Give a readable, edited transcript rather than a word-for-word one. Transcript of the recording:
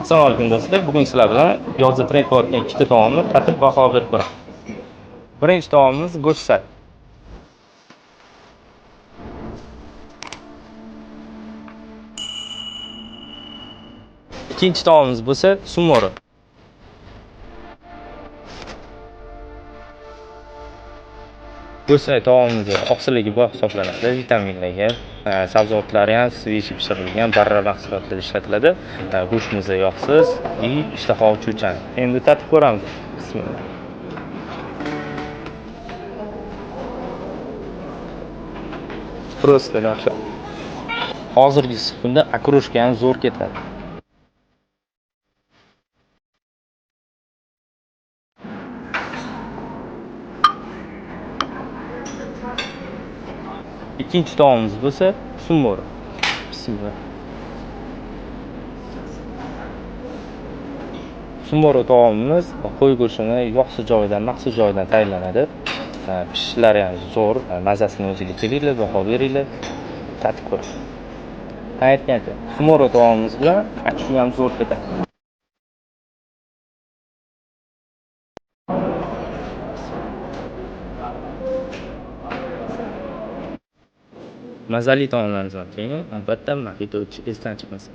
Assalomu alaykum do'stlar. Bugun sizlar bilan yozda trend bo'layotgan ikkita taomni tatib baho berib ko'ramiz. Birinchi taomimiz go'sht. Ikkinchi taomimiz bo'lsa sumori. Go'sht taomimiz oqsilga boy hisoblanadi, vitaminlarga, sabzavotlari ham свежий pishirilgan, barra mahsulotlar ishlatiladi. Go'shtimiz yog'siz и ishtaha ochuvchan. Endi tatib ko'ramiz. Bismillah. Просто yaxshi. Hozirgi kunda okrushka ham zo'r ketadi. Ikkinchi taomimiz bo'lsa sumori. Bismillah. Sumori taomimiz qo'y go'shtini yog'siz joyidan, maxsus joyidan tayyorlanadi. Pishishlari ham zo'r, mazasini o'zinglar kelinglar, baho beringlar, tatib ko'ring. Aytgancha, sumori taomimiz bilan achchiq ham zo'r ketadi. Mazali taomlarimizdan keyin albatta mojito ichish esdan chiqmasin.